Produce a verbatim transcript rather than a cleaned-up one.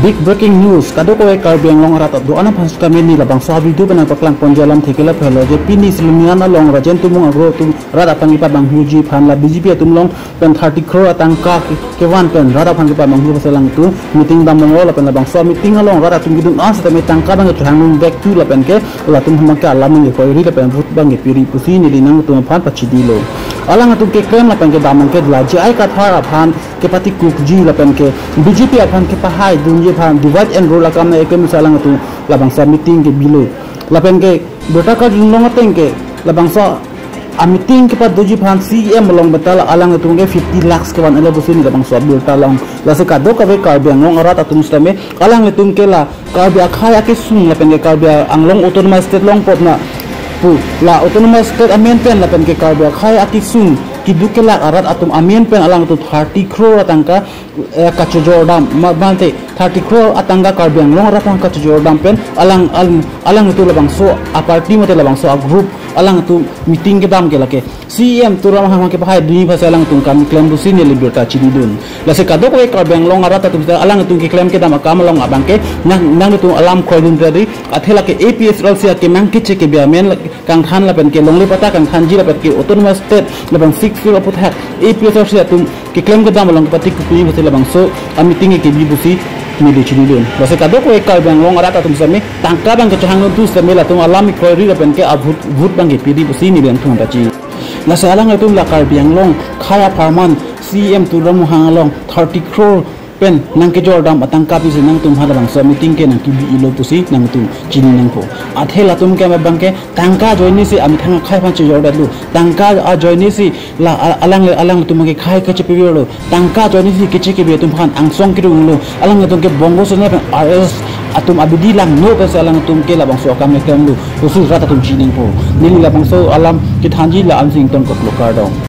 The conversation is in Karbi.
Big breaking news, kadokave Karbi Anglong arat do-an aphan sitame neli labangso a-video pen nangpaklang ponji alam thekela phelo je pini Silonijan along Rajen Timung agro atum rat aphan kepabanghuji aphan la B J P atum along pen thirty crore atangka ke-, kevan pen rat aphan kepabanghu apotsi alangtum meeting dam longlo lapen labangso meeting along rat atum kedun-an sitame tangka abang kechehang vek thu lapen ke latum hamak ke alam nangkroiri lapen vote abang kepiri pusi neli nangtum aphan pachini lo. Alangtum keklem lapen kedam abang ke la J I Kathar aphan kepatikukji lapen ke B J P aphan kepahai dunji aphan divide and rule akam nangkeklem si alangtum labangso meeting kebilo. Lapen ke birta kardom long ateng ke labangso a-meeting kepadoji aphan C E M along betal alangtum ke fifty lakhs kevan-et lo pusi neli labangso birta long. Lasi kadokave Karbi Anglong arat atum sitame alangtum ke la Karbi akhei akesung lapen ke Karbi Anglong Autonomous State longpo na pu la Autonomous State amen pen lapen ke Karbi akhei akesung keduk kelak arat atum amen pen alangtum thirty crore atangka, eh, kachojordam ma-, mate thirty crore atangka Karbi Anglong arat aphan kachojordam pen alang, alang, alangtum labangso a-party mate labangso a-group alangtum meeting kedam ke lake C E M Tuliram Ronghang kepahai dunji aphansi alangtum kam keklem pusi neli birta chinidun. Lasi kadokave Karbi Anglong arat atum sita alangtum keklem kedam akam along abang ke nang, nangtum alam kroidun tadi athe lake A P H L C akemang keche kebe amen la-, kangthan lapen ke longle patta kangthanji lapen ke Autonomous State lapen Sixth Schedule aputhak A P H L C atum keklem kedam along kepatikukji apotsi labangso a-meeting kebi pusi neli chinidun. Lasi kadokave Karbi Anglong arat atum sitame tangka abang kechehang thu sitame latum alam kroiri lapen ke a-vote, vote abang kepiri pusi neli nangtum aphan pachini. Lasi alangtum la Karbi Anglong khei apharman C E M Tuliram Ronghang along thirty crore pen nangkejordam atangka pisi nangtum halabangso meeting ke nangkebi-ilo pusi nangtum chini nangpo. Athe latum ke abang ke tangka ajoinesi amethang akhei aphan chojordetlo. Tangka ajoinesi la a-, alang, alangtum ke khei kechepevirlo. Tangka ajoinesi keche kebe atum aphan angsong kerunglo. Alangtum ke Bongo Sena pen R S S atum abidi langno pensi alangtum ke labangso akam keklemlo pusi rat atum chiningpo. Neli labangso alam kethanji la-ansi ingtonkoklo, kardom.